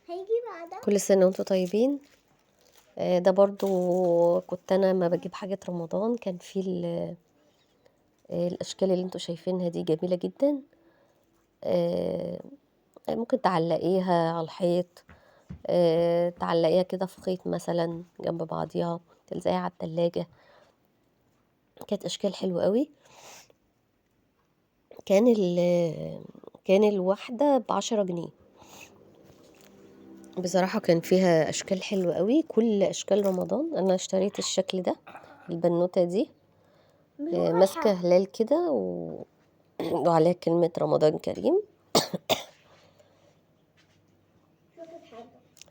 هيجي بعدها. كل سنة وانتم طيبين. ده برضو كنت انا ما بجيب حاجة رمضان، كان في الاشكال اللي انتوا شايفينها دي جميلة جدا. ممكن تعلقيها على الحيط، تعلقيها كده في خيط مثلا جنب بعضيها، تلزقيها على التلاجة. كانت اشكال حلوة قوي. كان الواحدة ب10 جنيه. بصراحة كان فيها أشكال حلوة قوي، كل أشكال رمضان. أنا اشتريت الشكل ده، البنوتة دي، ماسكة هلال كده وعليها كلمة رمضان كريم.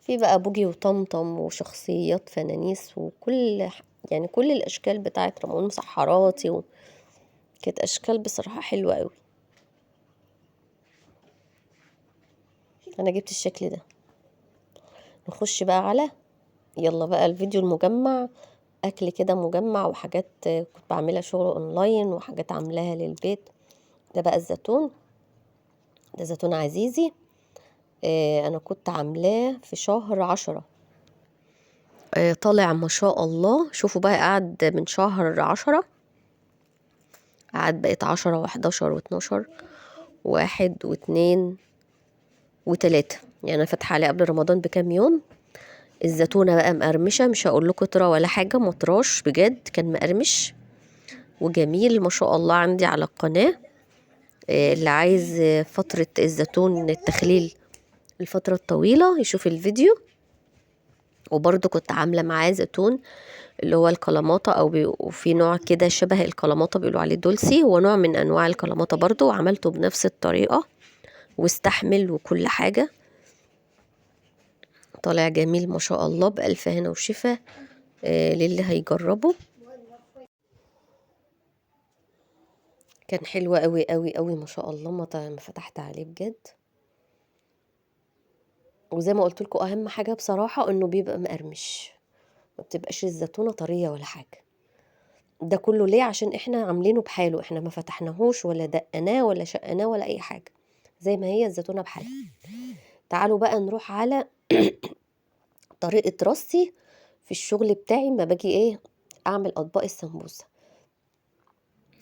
في بقى بوجي وطمطم وشخصيات فنانيس وكل يعني كل الأشكال بتاعة رمضان، مسحراتي كانت أشكال بصراحة حلوة قوي. أنا جبت الشكل ده. نخش بقى على يلا بقى الفيديو المجمع، أكل كده مجمع وحاجات كنت بعملها شغل أونلاين وحاجات عاملاها للبيت. ده بقى الزيتون، ده زيتون عزيزي، أنا كنت عاملاه في شهر 10. طالع ما شاء الله. شوفوا بقى قعد من شهر 10، قعد بقت 10 وحداشر واتناشر، 1 واتنين وتلاتة. أنا فاتحة عليه قبل رمضان بكام يوم. الزيتونة بقى مقرمشة، مش هقول لكم طرى ولا حاجة، مطراش بجد، كان مقرمش وجميل ما شاء الله. عندي على القناة، اللي عايز فترة الزيتون التخليل الفترة الطويلة يشوف الفيديو. وبرضو كنت عاملة معاه زيتون اللي هو الكلاماطة، أو وفي نوع كده شبه الكلاماطة بيقولوا عليه دولسي، هو نوع من أنواع الكلاماطة برضو، وعملته بنفس الطريقة واستحمل وكل حاجة، طالع جميل ما شاء الله، بألف هنا وشفا، للي هيجربه. كان حلو قوي قوي قوي ما شاء الله، ما فتحت عليه بجد. وزي ما قلت لكم اهم حاجه بصراحه انه بيبقى مقرمش، ما بتبقاش الزيتونه طريه ولا حاجه. ده كله ليه؟ عشان احنا عاملينه بحاله، احنا ما فتحناهوش ولا دقناه ولا شقناه ولا اي حاجه، زي ما هي الزيتونه بحالها. تعالوا بقى نروح على طريقه رصي في الشغل بتاعي ما باجي اعمل اطباق السمبوسه.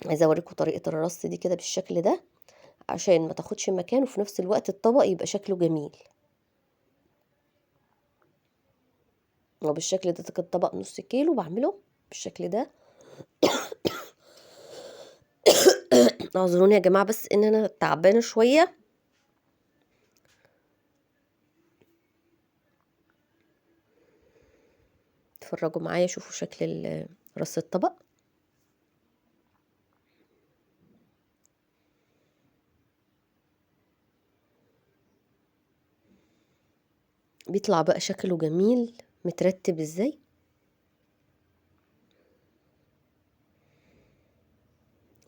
عايزه اوريكم طريقه الرص دي كده بالشكل ده عشان ما تاخدش مكان، وفي نفس الوقت الطبق يبقى شكله جميل. وبالشكل ده كده الطبق نص كيلو بعمله بالشكل ده. اعذروني يا جماعه بس ان انا تعبانه شويه. اتفرجوا معايا شوفوا شكل رص الطبق. بيطلع بقى شكله جميل مترتب ازاي.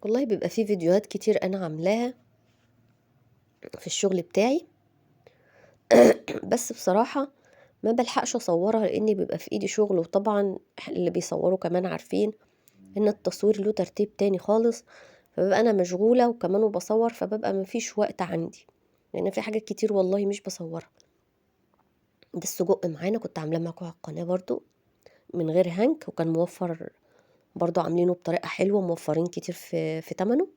والله بيبقى فيه فيديوهات كتير انا عاملاها في الشغل بتاعي، بس بصراحة ما بلحقش اصورها لان بيبقى في ايدي شغل، وطبعا اللي بيصوروا كمان عارفين ان التصوير له ترتيب تاني خالص، فببقى انا مشغولة وكمان وبصور، فببقى مفيش وقت عندي لان في حاجات كتير والله مش بصورها. ده السجق معانا كنت عاملاه معاكم على القناة برضو من غير هنك، وكان موفر برضو، عاملينه بطريقة حلوة، موفرين كتير في تمنه.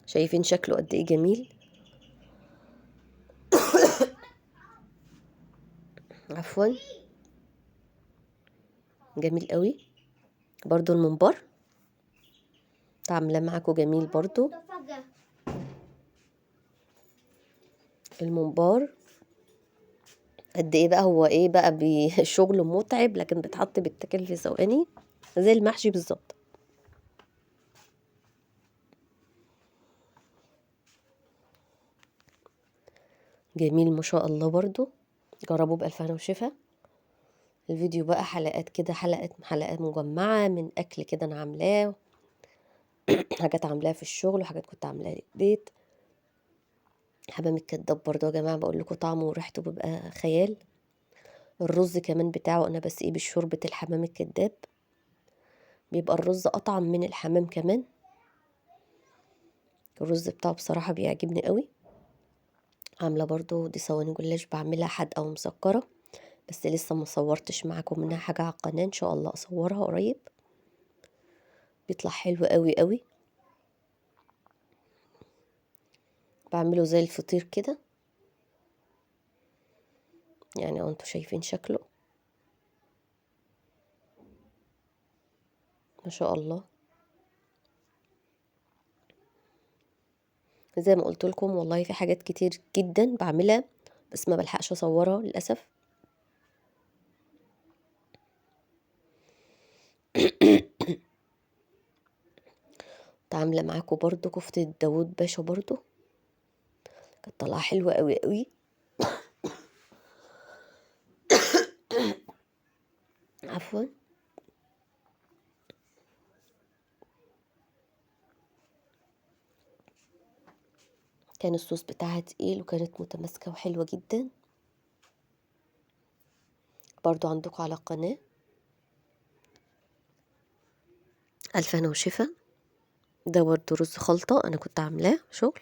شايفين شكله قد ايه جميل؟ عفوا، جميل قوي. برضو الممبار عاملاه معاكم جميل برضو. الممبار قد ايه بقى، هو ايه بقى شغل متعب، لكن بيتحط بيتاكل في ثواني زي المحشي بالظبط. جميل ما شاء الله برضو، جربوه بألف هنا وشفا. الفيديو بقى حلقات كده، حلقات مجمعة من أكل كده أنا عاملاه، حاجات عاملاها في الشغل وحاجات كنت عاملاها للبيت. حمام الكداب برضو يا جماعة بقول لكم طعمه وريحته بيبقى خيال. الرز كمان بتاعه أنا بسقيه بشوربة الحمام الكداب، بيبقى الرز أطعم من الحمام كمان. الرز بتاعه بصراحة بيعجبني قوي. عاملة برضو دي صواني جلاش بعملها حادقة ومسكرة، بس لسه ما صورتش معاكم منها حاجة على القناة، ان شاء الله اصورها قريب. بيطلع حلو قوي قوي. بعمله زي الفطير كده يعني، اهو انتوا شايفين شكله ما شاء الله. زي ما قلت لكم والله في حاجات كتير جدا بعملها بس ما بلحقش اصورها للاسف. كنت عامله معاكم برضو كفته داوود باشا، برضو كانت طالعه حلوة قوي قوي. عفوا. كان الصوص بتاعها تقيل وكانت متماسكة وحلوه جدا. برضو عندكم على القناة. الف هنا وشفا. ده برضو رز خلطه انا كنت عاملاه شغل،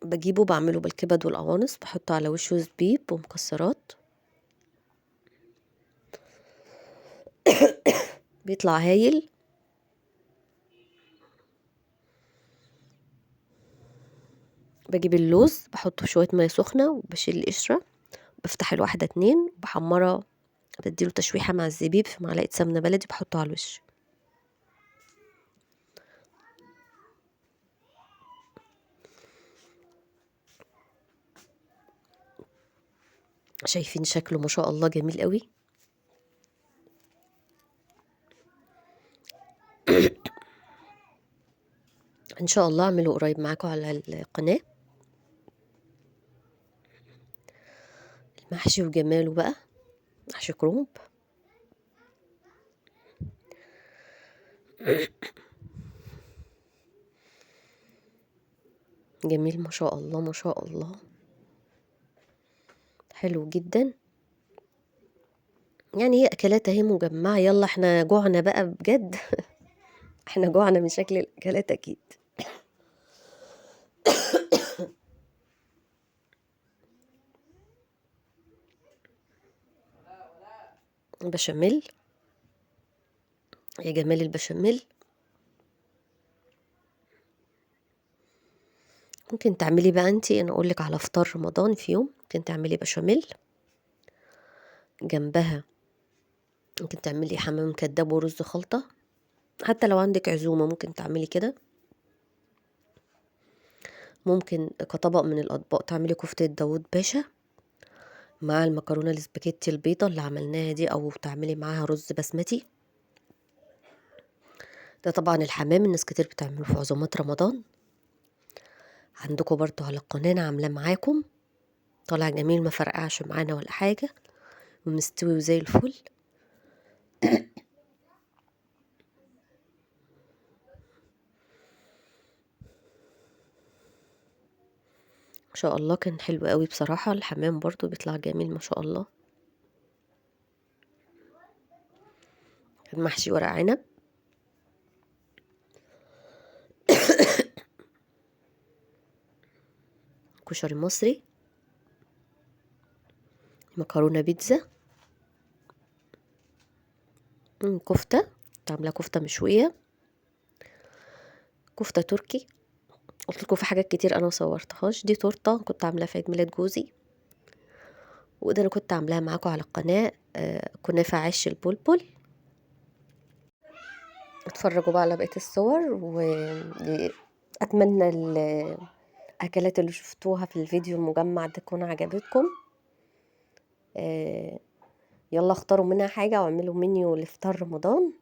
بجيبه بعمله بالكبد والقوانص، بحطه على وشه زبيب ومكسرات، بيطلع هايل. بجيب اللوز بحطه في شوية مية سخنة وبشيل القشرة، بفتح الواحدة 2 بحمرها، بديله تشويحه مع الزبيب في معلقه سمنه بلدي، بحطه على الوش. شايفين شكله ما شاء الله جميل قوي. ان شاء الله اعمله قريب معاكم على القناة. المحشي وجماله بقى، محشي كرنب. جميل ما شاء الله ما شاء الله، حلو جدا. يعني هي اكلات اهي مجمعة. يلا احنا جوعنا بقى بجد. احنا جوعنا من شكل الاكلات اكيد. بشاميل، يا جمال البشاميل. ممكن تعملي بقى انتي، انا اقولك على فطار رمضان في يوم، ممكن تعملي بشاميل جنبها، ممكن تعملي حمام كداب ورز خلطة، حتى لو عندك عزومة ممكن تعملي كده. ممكن كطبق من الأطباق تعملي كفتة داوود باشا مع المكرونة الاسباجيتي البيضة اللي عملناها دي، أو تعملي معاها رز بسمتي. ده طبعا الحمام الناس كتير بتعمله في عزومات رمضان. عندكم برضو على القناة أنا عاملاه معاكم، طالع جميل ما فرقعش معانا ولا حاجة، ومستوي وزي الفل. ما شاء الله كان حلو قوي بصراحة. الحمام برضو بيطلع جميل ما شاء الله. كان محشي ورق عنب. كشري مصري، مكرونة بيتزا، كفتة، كنت عاملة كفتة مشوية، كفتة تركي. قلت لكم في حاجات كتير انا مصورتهاش. دي تورته كنت عاملاها في عيد ميلاد جوزي، وده انا كنت عاملاها معاكم على القناة، كنافه عش البلبل. اتفرجوا بقى على بقية الصور، واتمنى الاكلات اللي شفتوها في الفيديو المجمع ده تكون عجبتكم. يلا اختاروا منها حاجة واعملوا منيو لفطار رمضان.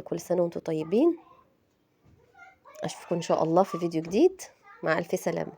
كل سنة وانتم طيبين. اشوفكم ان شاء الله في فيديو جديد. مع الف سلامه.